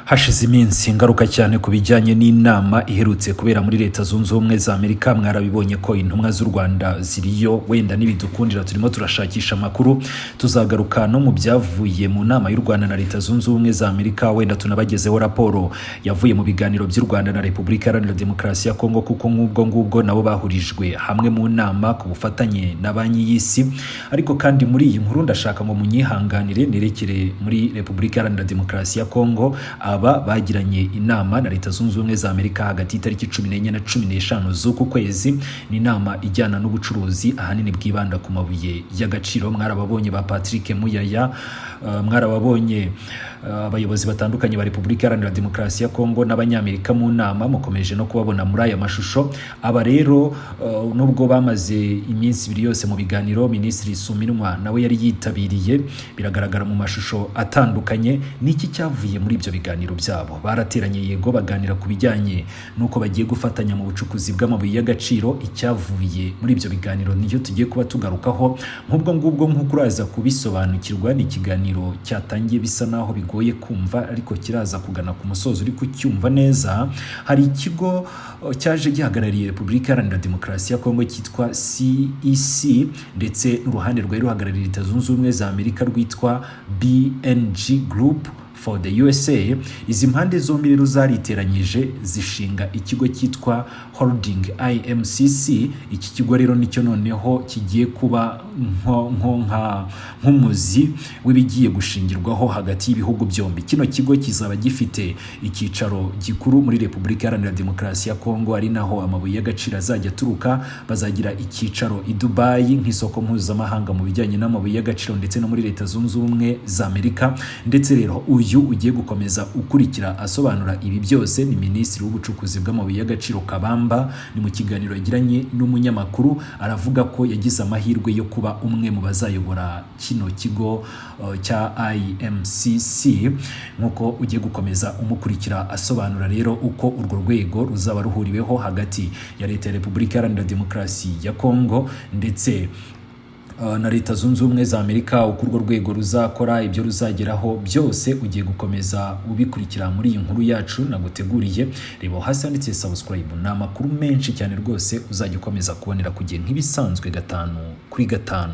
Hashize iminsi ngaruka cyane ku bijyanye n'inama iherutse kubera muri Leta Zunze Ubumwe za Amerika. Mwarabibonye ko intumwa z'u Rwanda ziriyo, wenda nibidukundira turimo turashakisha amakuru, tuzagaruka no mu byavuye mu nama y'u Rwanda na Leta Zunze Ubumwe za Amerika, wenda tunabagezeho raporo yavuye mu biganiro by'u Rwanda na Repubulika Iharanira Demokarasi ya Kongo, kuko nk'ubwo ngubwo nabo bahurijwe hamwe mu nama ku bufatanye na Banki y'Isi. Ariko kandi muri iyi nkuru ndashaka ngo munyihanganire nerekere muri Repubulika Iharanira Demokarasi ya Kongo. Aba bagiranye inama na Leta Zunze Ubumwe za Amerika hagati y'itariki 14 na 15 z'uku kwezi. Ni inama ijyana n'ubucuruzi ahanini bwibanda ku mabuye y'agaciro. Mwarababonye ba Patrick Muyaya, mwarababonye abayobozi batandukanye ba Repubulika Iharanira Demokarasi ya Kongo n'Abanyamerika mu nama, mukomeje no kubabona muri aya mashusho. Aba rero nubwo bamaze iminsi 2 yose mu biganiro, Minisitiri Suminwa nawe yari yitabiriye, biragaragara mu mashusho atandukanye. Niki cyavuye muri ibyo biganiro byabo? Barateranye yego, baganira ku bijyanye n'uko bagiye gufatanya mu bucukuzi bw'amabuye y'agaciro. Icyavuye muri ibyo biganiro nicyo tugiye kuba tugarukaho nk'ubwo ngubwo, nk'uko uraza kubisobanukirwa. Ni ikiganiro cyatangiye bisa naho bigoye kumva, ariko kiraza kugana ku musozo uri kucyumva neza. Hari ikigo cyaje gihagarariye Repubulika Iharanira Demokarasi ya Kongo cyitwa CEC, ndetse n'uruhande rwari ruhagarariye Leta Zunze Ubumwe za Amerika rwitwa BNG Group for the USA. Izi mpande zombi rero zariteranyije zishinga ikigo cyitwa Holding IMCC. Iki kigo rero nicyo noneho kigiye kuba nk'umuzi w'ibigiye gushingirwaho hagati y'ibihugu byombi. Kino kigo kizaba gifite icyicaro gikuru muri Repubulika Iharanira Demokarasi ya Kongo, ari naho amabuye y'agaciro azajya aturuka. Bazagira icyicaro i Dubai nk'isoko mpuzamahanga mu bijyanye n'amabuye y'agaciro, ndetse no muri Leta Zunze Ubumwe za Amerika. Ndetse rero uyu ugiye gukomeza ukurikira asobanura ibi byose ni Minisitiri w'Ubucukuzi bw'Amabuye y'Agaciro Kabamba. Ni mu kiganiro yagiranye n'umunyamakuru, aravuga ko yagize amahirwe yo kuba umwe mu bazayobora kino kigo cya IMCC, nk'uko ugiye gukomeza umukurikira asobanura rero uko urwo rwego ruzaba ruhuriweho hagati ya Leta ya Repubulika Iharanira Demokarasi ya Kongo ndetse na Leta Zunze Ubumwe za Amerika, uko urwo rwego ruzakora, ibyo ruzageraho byose ugiye gukomeza ubikurikira muri iyi nkuru yacu naguteguriye. Reba hasi handitse subscribe, ni amakuru menshi cyane rwose uzajya ukomeza kubonera ku gihe nk'ibisanzwe, 5 kuri 5.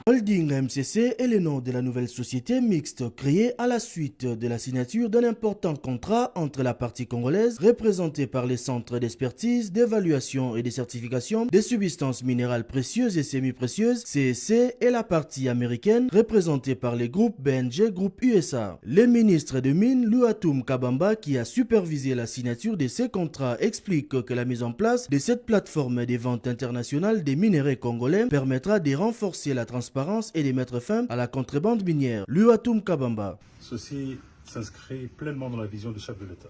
Holding MCC est le nom de la nouvelle société mixte créée à la suite de la signature d'un important contrat entre la partie congolaise, représentée par les centres d'expertise, d'évaluation et de certification des substances minérales précieuses et semi-précieuses, CEC, et la partie américaine, représentée par les groupes BNG Group USA. Le ministre de Mines, Luatum Kabamba, qui a supervisé la signature de ces contrats, explique que la mise en place de cette plateforme de vente internationale des minéraux congolais permettra de renforcer la transparence et de mettre fin à la contrebande minière. Luatum Kabamba. Ceci s'inscrit pleinement dans la vision du chef de l'État,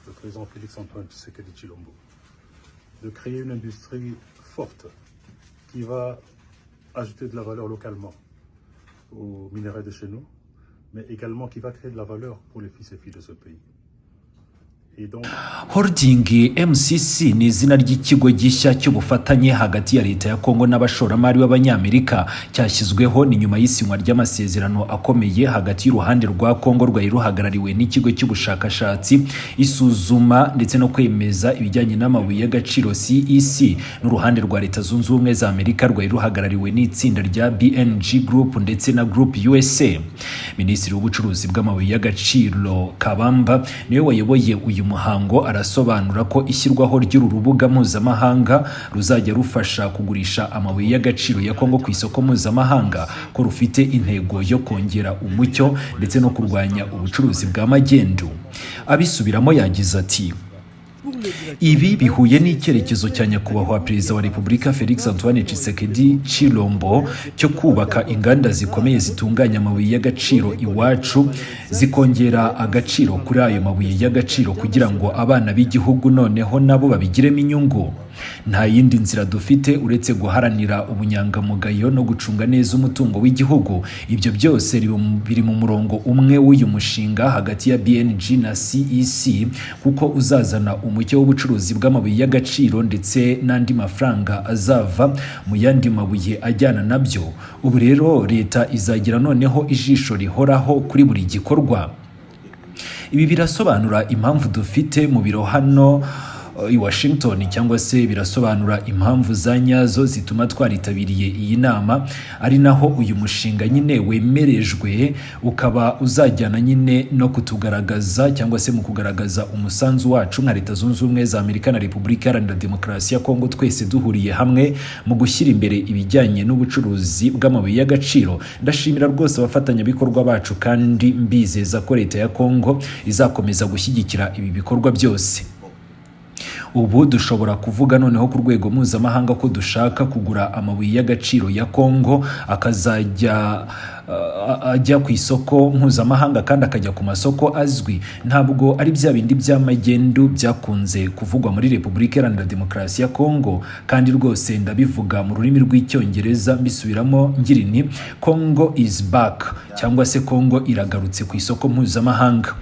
le président Félix Antoine Tshisekedi Tshilombo, de créer une industrie forte qui va ajouter de la valeur localement aux minéraux de chez nous, mais également qui va créer de la valeur pour les fils et filles de ce pays. Et donc, Holding MCC ni izina ry'ikigo gishya cy'ubufatanye hagati ya Leta ya Kongo n'abashoramari b'Abanyamerika. Cyashyizweho ni nyuma y'isinywa ry'amasezerano akomeye hagati y'uruhande rwa Kongo rwari ruhagarariwe n'ikigo cy'ubushakashatsi, isuzuma ndetse no kwemeza ibijyanye n'amabuye y'agaciro CEC, n'uruhande rwa Leta Zunze Ubumwe za Amerika rwari ruhagarariwe n'itsinda rya BNG Group ndetse na Group USA. Minisitiri w'Ubucuruzi bw'Amabuye y'Agaciro Kabamba niwe wayoboye uyu muhango, arasobanura ko ishyirwaho ry'uru rubuga mpuzamahanga ruzajya rufasha kugurisha amabuye y'agaciro ya Kongo ku isoko mpuzamahanga, ko rufite intego yo kongera umucyo ndetse no kurwanya ubucuruzi bwa magendu. Abisubiramo yagize ati: "Ibi bihuye n'icyerekezo cya Nyakubahwa Perezida wa Repubulika Felix Antoine Tshisekedi Tshilombo cyo kubaka inganda zikomeye zitunganya amabuye y'agaciro iwacu, zikongera agaciro kuri ayo mabuye y'agaciro kugira ngo abana b'igihugu noneho nabo babigiremo inyungu. Nta yindi nzira dufite uretse guharanira ubunyangamugayo no gucunga neza umutungo w'igihugu. Ibyo byose biri mu murongo umwe w'uyu mushinga hagati ya BNG na CEC, kuko uzazana umucyo w'ubucuruzi bw'amabuye y'agaciro ndetse n'andi mafaranga azava mu yandi mabuye ajyana nabyo. Ubu rero leta izagira noneho ijisho rihoraho kuri buri gikorwa." Ibi birasobanura impamvu dufite mu biro hano i Washington, cyangwa se birasobanura impamvu za nyazo zituma twaritabiriye iyi nama, ari naho uyu mushinga nyine wemerejwe, ukaba uzajyana nyine no kutugaragaza cyangwa se mu kugaragaza umusanzu wacu nka Leta Zunze Ubumwe za Amerika na Repubulika Iharanira Demokarasi ya Kongo, twese duhuriye hamwe mu gushyira imbere ibijyanye n'ubucuruzi bw'amabuye y'agaciro. Ndashimira rwose abafatanyabikorwa bacu kandi mbizeza ko Leta ya Kongo izakomeza gushyigikira ibi bikorwa byose. Ubu dushobora kuvuga noneho ku rwego mpuzamahanga ko dushaka kugura amabuye y'agaciro ya Kongo, akazajya ajya ku isoko mpuzamahanga kandi akajya ku masoko azwi. Ntabwo ari bya bindi by'amagendu byakunze kuvugwa muri Repubulika Iharanira Demokarasi ya Kongo. Kandi rwose ndabivuga mu rurimi rw'Icyongereza, mbisubiramo ngira nti: "Congo is back", cyangwa se Kongo iragarutse ku isoko mpuzamahanga.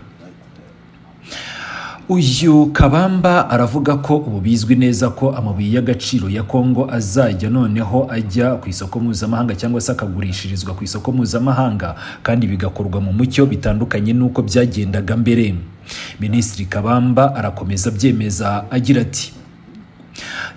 Uyu Kabamba aravuga ko ubu bizwi neza ko amabuye y'agaciro ya Kongo azajya noneho ajya ku isoko mpuzamahanga, cyangwa se akagurishirizwa ku isoko mpuzamahanga, kandi bigakorwa mu mucyo, bitandukanye n'uko byagendaga mbere. Minisitiri Kabamba arakomeza abyemeza agira ati: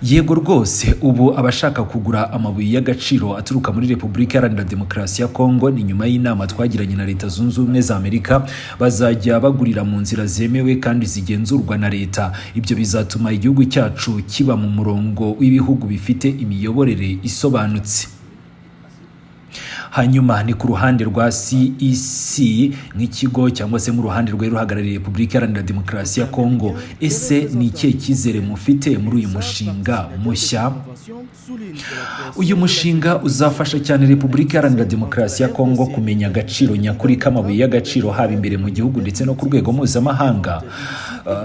"Yego rwose, ubu abashaka kugura amabuye y'agaciro aturuka muri Repubulika Iharanira Demokarasi ya Kongo, ni nyuma y'inama twagiranye na Leta Zunze Ubumwe za Amerika, bazajya bagurira mu nzira zemewe kandi zigenzurwa na leta. Ibyo bizatuma igihugu cyacu kiba mu murongo w'ibihugu bifite imiyoborere isobanutse." Hanyuma ni ku ruhande rwa CEC nk'ikigo, cyangwa se nk'uruhande rwari ruhagarariye Repubulika Iharanira Demokarasi ya Kongo. Ese ni ikihe cyizere mufite muri uyu mushinga mushya? Uyu mushinga uzafasha cyane Repubulika Iharanira Demokarasi ya Kongo kumenya agaciro nyakuri k'amabuye y'agaciro, haba imbere mu gihugu ndetse no ku rwego mpuzamahanga.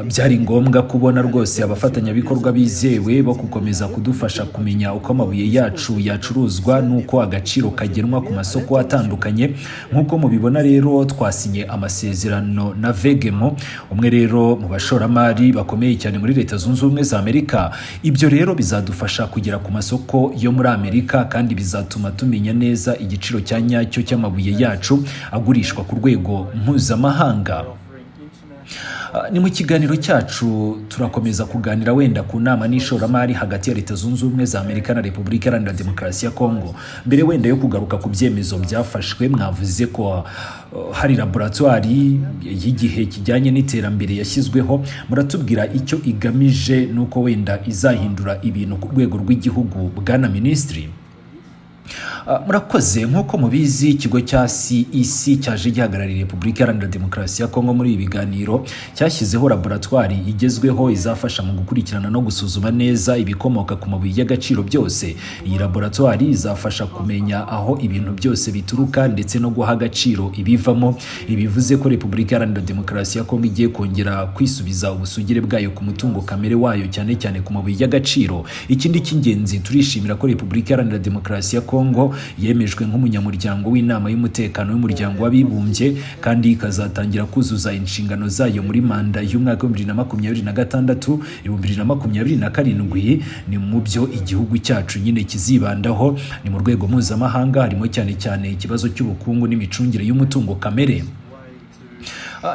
Byari ngombwa kubona rwose abafatanyabikorwa bizewe bo gukomeza kudufasha kumenya uko amabuye yacu yacuruzwa n'uko agaciro kagenwa ku masoko atandukanye. Nk'uko mubibona rero, twasinye amasezerano na Vegemo, umwe rero mu bashoramari bakomeye cyane muri Leta Zunze Ubumwe za Amerika. Ibyo rero bizadufasha kugera ku masoko yo muri Amerika, kandi bizatuma tumenya neza igiciro cya nyacyo cy'amabuye yacu agurishwa ku rwego mpuzamahanga. Ni mu kiganiro cyacu turakomeza kuganira wenda ku nama n'ishoramari hagati ya Leta Zunze Ubumwe za Amerika na Repubulika Iharanira Demokarasi ya Kongo. Mbere wenda yo kugaruka ku byemezo byafashwe, mwavuze ko hari laboratwari y'igihe kijyanye n'iterambere yashyizweho. Muratubwira icyo igamije n'uko wenda izahindura ibintu ku rwego rw'igihugu, bwana minisitiri? Murakoze. Nk'uko mubizi, ikigo cya CEC cyaje gihagarariye Repubulika Iharanira Demokarasi ya Kongo muri ibi biganiro. Cyashyizeho laboratwari igezweho izafasha mu gukurikirana no gusuzuma neza ibikomoka ku mabuye y'agaciro byose. Iyi laboratwari izafasha kumenya aho ibintu byose bituruka ndetse no guha agaciro ibivamo. Ibi bivuze ko Repubulika Iharanira Demokarasi ya Kongo igiye kongera kwisubiza ubusugire bwayo ku mutungo kamere wayo, cyane cyane ku mabuye y'agaciro. Ikindi cy'ingenzi, turishimira ko Repubulika Iharanira Demokarasi ya Kongo yemejwe nk'umunyamuryango w'Inama y'Umutekano w'Umuryango w'Abibumbye, kandi ikazatangira kuzuza inshingano zayo muri manda y'umwaka wa 2026, 2027. Ni mu byo igihugu cyacu nyine kizibandaho ni mu rwego mpuzamahanga, harimo cyane cyane ikibazo cy'ubukungu n'imicungire y'umutungo kamere.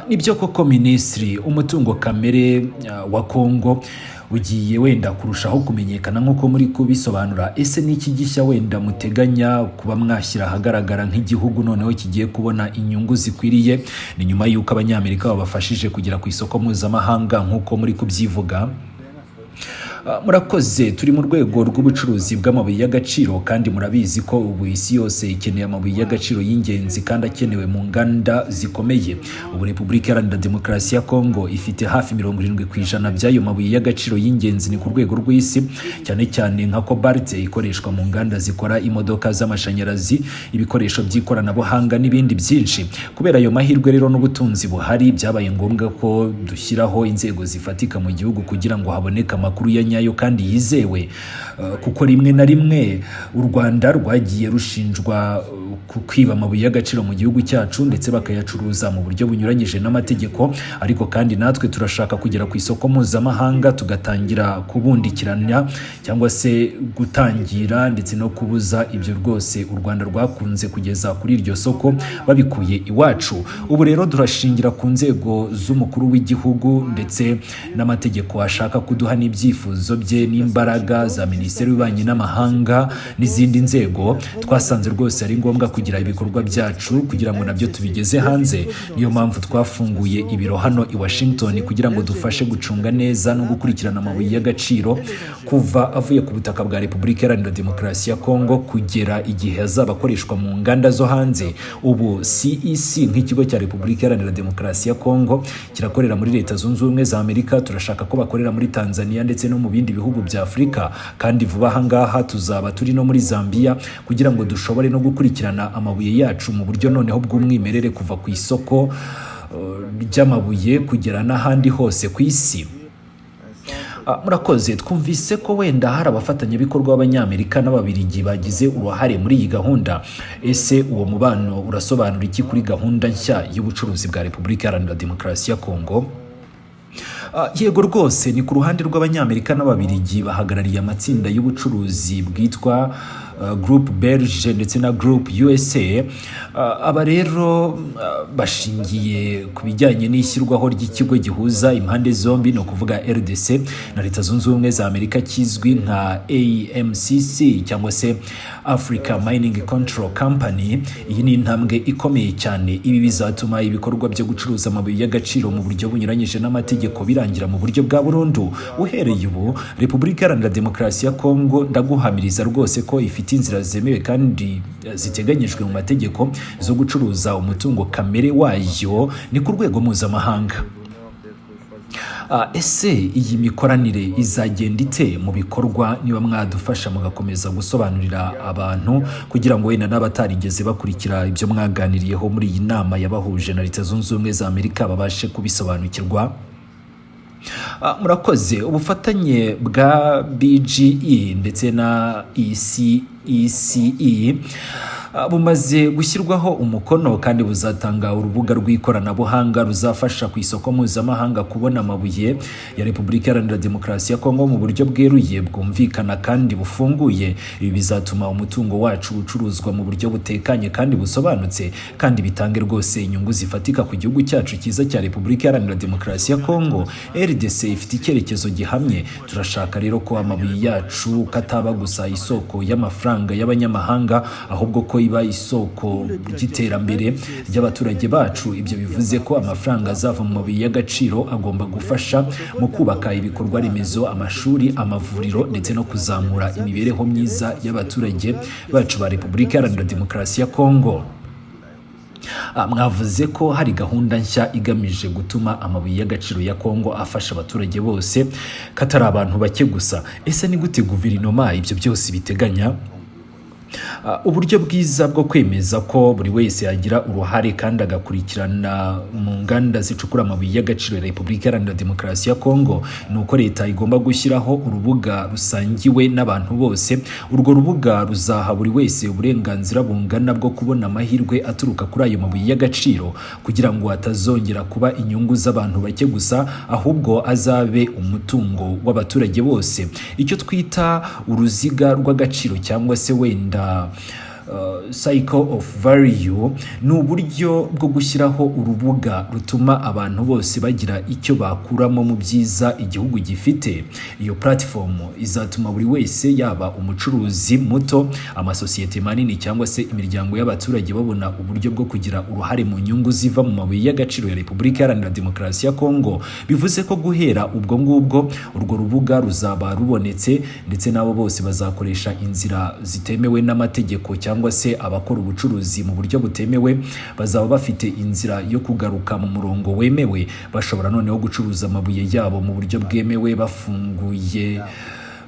Nibyo koko minisitiri, umutungo kamere wa Kongo ugiye wenda kurushaho kumenyekana nk'uko muri kubisobanura. Ese ni iki gishya wenda muteganya kuba mwashyira ahagaragara nk'igihugu noneho kigiye kubona inyungu zikwiriye, ni nyuma y'uko Abanyamerika babafashije kugera ku isoko mpuzamahanga nk'uko muri kubyivuga? Murakoze. Turi mu rwego rw'ubucuruzi bw'amabuye y'agaciro, kandi murabizi ko ubu isi yose ikeneye amabuye y'agaciro y'ingenzi kandi akenewe mu nganda zikomeye. Ubu Repubulika Iharanira Demokarasi ya Kongo ifite hafi 70% by'ayo mabuye y'agaciro y'ingenzi ni ku rwego rw'isi, cyane cyane nka cobalt ikoreshwa mu nganda zikora imodoka z'amashanyarazi, ibikoresho by'ikoranabuhanga n'ibindi byinshi. Kubera ayo mahirwe rero n'ubutunzi buhari, byabaye ngombwa ko dushyiraho inzego zifatika mu gihugu kugira ngo haboneke amakuru ya nyayo. nyayo kandi yizewe? Kuko rimwe na rimwe u Rwanda rwagiye rushinjwa ku kwiba amabuye y'agaciro mu gihugu cyacu ndetse bakayacuruza mu buryo bunyuranyije n'amategeko, ariko kandi natwe turashaka kugera ku isoko mpuzamahanga, tugatangira kubundikiranya cyangwa se gutangira ndetse no kubuza ibyo rwose u Rwanda rwakunze kugeza kuri iryo soko babikuye iwacu. Ubu rero turashingira ku nzego z'umukuru w'igihugu ndetse n'amategeko ashaka kuduha n'ibyifuzo bye n'imbaraga za Minisiteri y'Ububanyi n'Amahanga n'izindi nzego. Twasanze rwose ari ngombwa kugira ibikorwa byacu kugira ngo nabyo tubigeze hanze. Niyo mpamvu twafunguye ibiro hano i Washington kugira ngo dufashe gucunga neza no gukurikirana amabuye y'agaciro kuva avuye ku butaka bwa Repubulika Iharanira Demokarasi ya Kongo kugera igihe azaba akoreshwa mu nganda zo hanze. Ubu CEC nk'ikigo cya Repubulika Iharanira Demokarasi ya Kongo kirakorera muri Leta Zunze Ubumwe za Amerika. Turashaka ko bakorera muri Tanzania ndetse no mu bindi bihugu bya Afurika, kandi vuba aha ngaha tuzaba turi no muri Zambia kugira ngo dushobore no gukurikirana amabuye yacu mu buryo noneho bw'umwimerere, kuva ku isoko ry'amabuye kugera n'ahandi hose ku isi. Murakoze. Twumvise ko wenda hari abafatanyabikorwa b'Abanyamerika n'Ababirigi bagize uruhare muri iyi gahunda. Ese uwo mubano urasobanura iki kuri gahunda nshya y'ubucuruzi bwa Repubulika Iharanira Demokarasi ya Kongo? Yego rwose, ni ku ruhande rw'Abanyamerika n'Ababirigi bahagarariye amatsinda y'ubucuruzi bwitwa Groupe Belge ndetse na Groupe USA. Aba rero bashingiye ku bijyanye n'ishyirwaho ry'ikigo gihuza impande zombi, ni ukuvuga RDC na Leta Zunze Ubumwe za Amerika, kizwi nka AMCC cyangwa se Africa Mining Control Company. Iyi ni intambwe ikomeye cyane. Ibi bizatuma ibikorwa byo gucuruza amabuye y'agaciro mu buryo bunyuranyije n'amategeko birangira mu buryo bwa burundu. Uhereye ubu, Repubulika Iharanira Demokarasi ya Kongo, ndaguhamiriza rwose ko ifite inzira zemewe kandi ziteganyijwe mu mategeko zo gucuruza umutungo kamere wayo, ni ku rwego mpuzamahanga. Ese iyi mikoranire izagenda ite mu bikorwa? Niba mwadufasha mugakomeza gusobanurira abantu kugira ngo wenda n'abatarigeze bakurikira ibyo mwaganiriyeho muri iyi nama yabahuje na Leta Zunze Ubumwe za Amerika babashe kubisobanukirwa. Murakoze. Ubufatanye bwa BGE ndetse na ECECE bumaze gushyirwaho umukono kandi buzatanga urubuga rw'ikoranabuhanga ruzafasha ku isoko mpuzamahanga kubona amabuye ya Repubulika Iharanira Demokarasi ya Kongo mu buryo bweruye, bwumvikana kandi bufunguye. Ibi bizatuma umutungo wacu ucuruzwa mu buryo butekanye kandi busobanutse, kandi bitange rwose inyungu zifatika ku gihugu cyacu cyiza cya Repubulika Iharanira Demokarasi ya Kongo. RDC ifite icyerekezo gihamye. Turashaka rero ko amabuye yacu kataba gusa isoko y'amafaranga y'abanyamahanga, ahubwo ko iba isoko ry'iterambere ry'abaturage bacu. Ibyo bivuze ko amafaranga azava mu mabuye y'agaciro agomba gufasha mu kubaka ibikorwa remezo, amashuri, amavuriro ndetse no kuzamura imibereho myiza y'abaturage bacu ba Repubulika Iharanira Demokarasi ya Kongo. Mwavuze ko hari gahunda nshya igamije gutuma amabuye y'agaciro ya Kongo afasha abaturage bose, katari abantu bake gusa. Ese ni gute guverinoma ibyo byose biteganya? Uburyo bwiza bwo kwemeza ko buri wese yagira uruhare kandi agakurikirana mu nganda zicukura amabuye y'agaciro ya Repubulika Iharanira Demokarasi ya Kongo ni uko leta igomba gushyiraho urubuga rusangiwe n'abantu bose. Urwo rubuga ruzaha buri wese uburenganzira bungana bwo kubona amahirwe aturuka kuri ayo mabuye y'agaciro, kugira ngo hatazongera kuba inyungu z'abantu bake gusa, ahubwo azabe umutungo w'abaturage bose. Icyo twita uruziga rw'agaciro cyangwa se wenda cycle of value ni uburyo bwo gushyiraho urubuga rutuma abantu bose bagira icyo bakuramo mu byiza igihugu gifite. Iyo platform izatuma buri wese, yaba umucuruzi muto, amasosiyete manini cyangwa se imiryango y'abaturage, babona uburyo bwo kugira uruhare mu nyungu ziva mu mabuye y'agaciro ya Repubulika Iharanira Demokarasi ya Kongo. Bivuze ko guhera ubwo ngubwo urwo rubuga ruzaba rubonetse, ndetse n'abo bose bazakoresha inzira zitemewe n'amategeko cyangwa se abakora ubucuruzi mu buryo butemewe bazaba bafite inzira yo kugaruka mu murongo wemewe. Bashobora noneho gucuruza amabuye yabo mu buryo bwemewe, bafunguye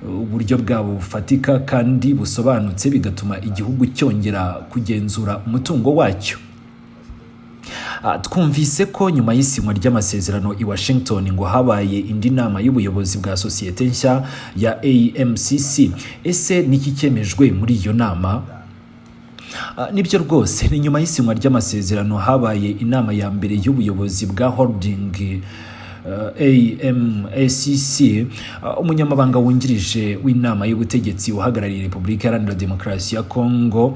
uburyo bwabo bufatika kandi busobanutse, bigatuma igihugu cyongera kugenzura umutungo wacyo. Twumvise ko nyuma y'isinywa ry'amasezerano i Washington ngo habaye indi nama y'ubuyobozi bwa sosiyete nshya ya AMCC. Ese niki cyemejwe muri iyo nama? Nibyo rwose, ni nyuma y'isinywa ry'amasezerano habaye inama ya mbere y'ubuyobozi bwa holding AMACC. Umunyamabanga wungirije w'inama y'ubutegetsi uhagarariye Repubulika Iharanira Demokarasi ya Kongo,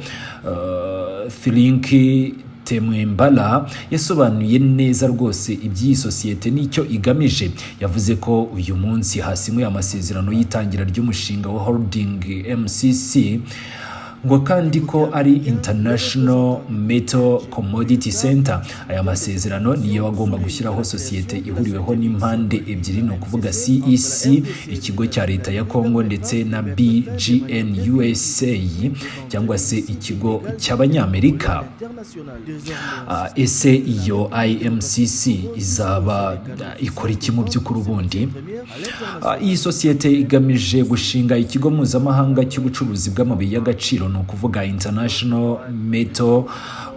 Filinki Temwembala, yasobanuye neza rwose iby'iyi sosiyete n'icyo igamije. Yavuze ko uyu munsi hasinywe amasezerano y'itangira ry'umushinga wa holding MCC, ngo kandi ko ari International Metal Commodity Center. Aya masezerano niyo agomba gushyiraho sosiyete ihuriweho n'impande ebyiri, ni ukuvuga CEC, ikigo cya leta ya Congo, ndetse na BGN USA cyangwa se ikigo cy'Abanyamerika. Ese iyo IMCC izaba ikora iki mu by'ukuri ubundi? Iyi sosiyete igamije gushinga ikigo mpuzamahanga cy'ubucuruzi bw'amabuye y'agaciro, ni ukuvuga International Metal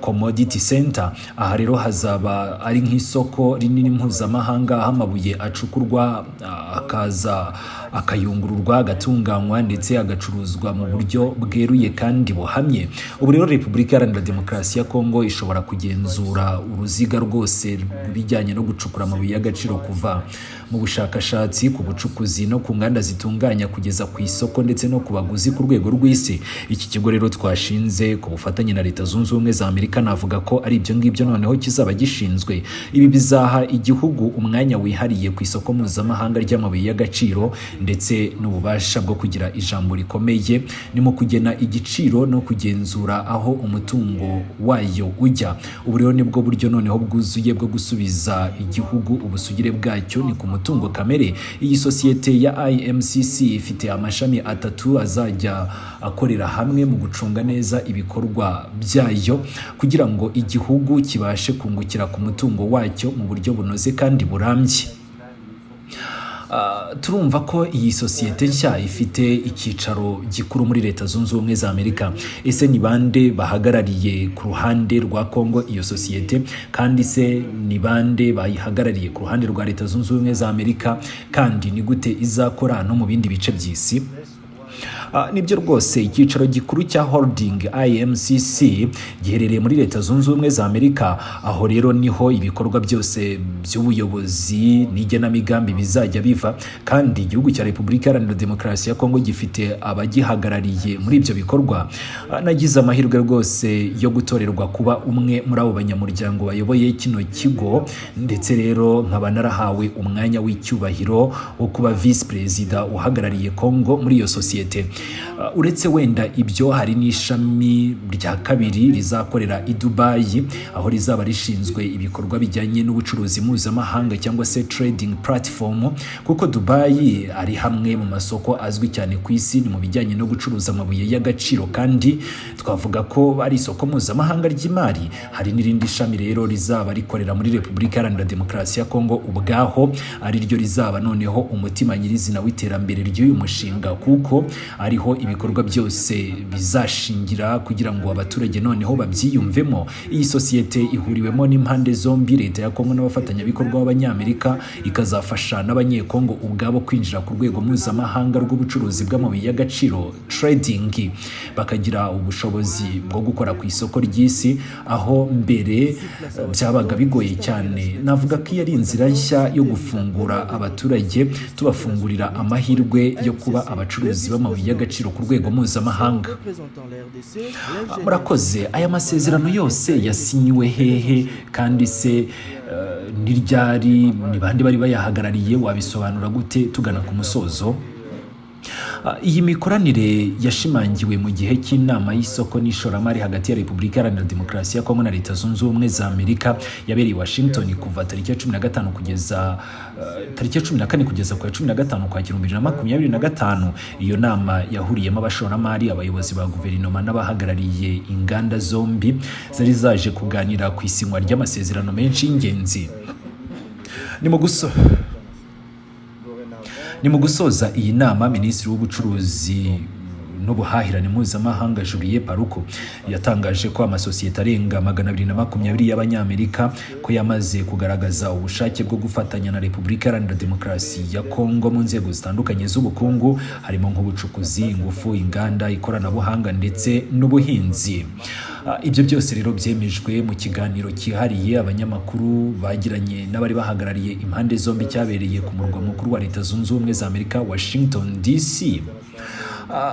Commodity Center. Aha rero hazaba ari nk'isoko rinini mpuzamahanga aho amabuye acukurwa, akaza akayungururwa, agatunganywa ndetse agacuruzwa mu buryo bweruye kandi buhamye. Ubu rero Repubulika Iharanira Demokarasi ya Kongo ishobora kugenzura uruziga rwose rw'ibijyanye no gucukura amabuye y'agaciro, kuva mu bushakashatsi, ku bucukuzi no ku nganda zitunganya, kugeza ku isoko ndetse no ku baguzi ku rwego rw'isi. Iki kigo rero twashinze ku bufatanye na Leta Zunze Ubumwe za Amerika, navuga ko ari ibyo ngibyo noneho kizaba gishinzwe. Ibi bizaha igihugu umwanya wihariye ku isoko mpuzamahanga ry'amabuye y'agaciro ndetse n'ububasha bwo kugira ijambo rikomeye ni mu kugena igiciro no kugenzura aho umutungo wayo ujya. Ubu rero nibwo buryo noneho bwuzuye bwo gusubiza igihugu ubusugire bwacyo ni ku mutungo kamere. Iyi sosiyete ya IMCC ifite amashami atatu azajya akorera hamwe mu gucunga neza ibikorwa byayo kugira ngo igihugu kibashe kungukira ku mutungo wacyo mu buryo bunoze kandi burambye. Turumva ko iyi sosiyete nshya ifite icyicaro gikuru muri Leta Zunze Ubumwe za Amerika. Ese ni bande bahagarariye ku ruhande rwa Kongo iyo sosiyete? Kandi se ni bande bayihagarariye ku ruhande rwa Leta Zunze Ubumwe za Amerika? Kandi ni gute izakora no mu bindi bice by'isi? Nibyo rwose, icyicaro gikuru cya holding IMCC giherereye muri Leta Zunze Ubumwe za Amerika. Aho rero niho ibikorwa byose by'ubuyobozi n'igenamigambi bizajya biva, kandi igihugu cya Repubulika Iharanira Demokarasi ya Kongo gifite abagihagarariye muri ibyo bikorwa. Nagize amahirwe rwose yo gutorerwa kuba umwe muri abo banyamuryango bayoboye kino kigo, ndetse rero nkaba narahawe umwanya w'icyubahiro wo kuba visi perezida uhagarariye Kongo muri iyo sosiyete. Uretse wenda ibyo, hari n'ishami rya kabiri rizakorera i Dubai, aho rizaba rishinzwe ibikorwa bijyanye n'ubucuruzi mpuzamahanga cyangwa se trading platform, kuko Dubai ari hamwe mu masoko azwi cyane ku isi ni mu bijyanye no gucuruza amabuye y'agaciro, kandi twavuga ko ari isoko mpuzamahanga ry'imari. Hari n'irindi shami rero rizaba rikorera muri Repubulika Iharanira Demokarasi ya Kongo ubwaho, ari ryo rizaba noneho umutima nyirizina w'iterambere ry'uyu mushinga, kuko ariho ibikorwa byose bizashingira kugira ngo abaturage noneho babyiyumvemo. Iyi sosiyete ihuriwemo n'impande zombi, leta ya Kongo n'abafatanyabikorwa b'Abanyamerika, ikazafasha n'Abanyekongo ubwabo kwinjira ku rwego mpuzamahanga rw'ubucuruzi bw'amabuye y'agaciro, trading, bakagira ubushobozi bwo gukora ku isoko ry'isi aho mbere byabaga bigoye cyane. Navuga ko iyi ari inzira nshya yo gufungura abaturage, tubafungurira amahirwe yo kuba abacuruzi b'amabuye y'agaciro ku rwego mpuzamahanga. Murakoze. Aya masezerano yose yasinyiwe hehe? Kandi se ni ryari? Ni bande bari bayahagarariye? Wabisobanura gute tugana ku musozo? Iyi mikoranire yashimangiwe mu gihe cy'inama y'isoko n'ishoramari hagati ya Repubulika Iharanira Demokarasi ya Kongo na Leta Zunze Ubumwe za Amerika yabereye i Washington kuva tariki ya 15 kugeza tariki ya 14 kugeza ku ya 15 Ukwakira 2025. Iyo nama yahuriyemo abashoramari, abayobozi ba guverinoma n'abahagarariye inganda zombi zari zaje kuganira ku isinywa ry'amasezerano menshi y'ingenzi. Ni mu gusoza iyi nama, Minisitiri w'Ubucuruzi n'Uruganda n'ubuhahirane mpuzamahanga, Julien Paluku, yatangaje ko amasosiyete arenga 220 y'Abanyamerika ko yamaze kugaragaza ubushake bwo gufatanya na Repubulika Iharanira Demokarasi ya Kongo mu nzego zitandukanye z'ubukungu, harimo nk'ubucukuzi, ingufu, inganda, ikoranabuhanga ndetse n'ubuhinzi. Ibyo byose rero byemejwe mu kiganiro cyihariye abanyamakuru bagiranye n'abari bahagarariye impande zombi, cyabereye ku murwa mukuru wa Leta Zunze Ubumwe za Amerika, Washington DC.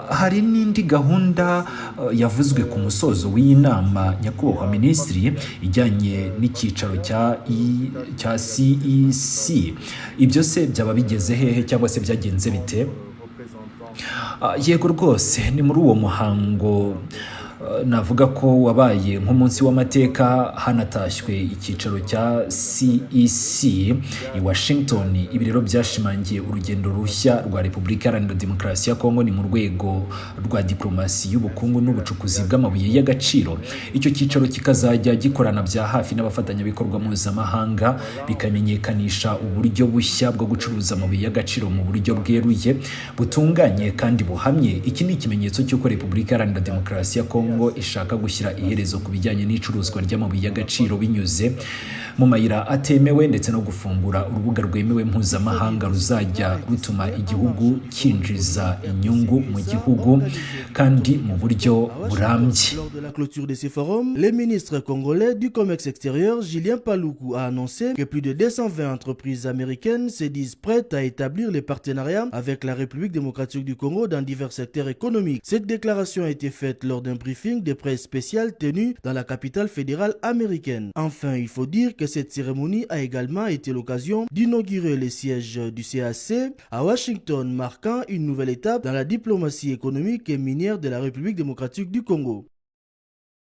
Hari n'indi gahunda yavuzwe ku musozo w'iyi nama, nyakubahwa minisitiri, ijyanye n'icyicaro cya CEC. Ibyo se byaba bigeze hehe cyangwa se byagenze bite? Yego rwose, ni muri uwo muhango navuga ko wabaye nk'umunsi w'amateka, hanatashywe icyicaro cya CEC i Washington. Ibi rero byashimangiye urugendo rushya rwa Repubulika Iharanira Demokarasi ya Kongo, ni mu rwego rwa diplomasi y'ubukungu n'ubucukuzi bw'amabuye y'agaciro. Icyo cyicaro kikazajya gikorana bya hafi n'abafatanyabikorwa mpuzamahanga, bikamenyekanisha uburyo bushya bwo gucuruza amabuye y'agaciro mu buryo bweruye, butunganye kandi buhamye. Iki ni ikimenyetso cy'uko Repubulika Iharanira Demokarasi ya Kongo ishaka gushyira iherezo ku bijyanye n'icuruzwa ry'amabuye y'agaciro binyuze mu mayira atemewe, ndetse no gufungura urubuga rwemewe mpuzamahanga ruzajya rutuma igihugu cyinjiza inyungu mu gihugu kandi mu buryo burambye. Lors de la clôture de ces forums, le ministre congolais du Commerce extérieur, Julien Paluku, a annoncé que plus de 220 entreprises américaines se disent prêtes à établir les partenariats avec la République démocratique du Congo dans divers secteurs économiques. Cette déclaration a été faite lors d'un briefing de presse spécial tenu dans la capitale fédérale américaine. Enfin, il faut dire que cette cérémonie a également été l'occasion d'inaugurer le siège du CAC à Washington, marquant une nouvelle étape dans la diplomatie économique et minière de la République démocratique du Congo.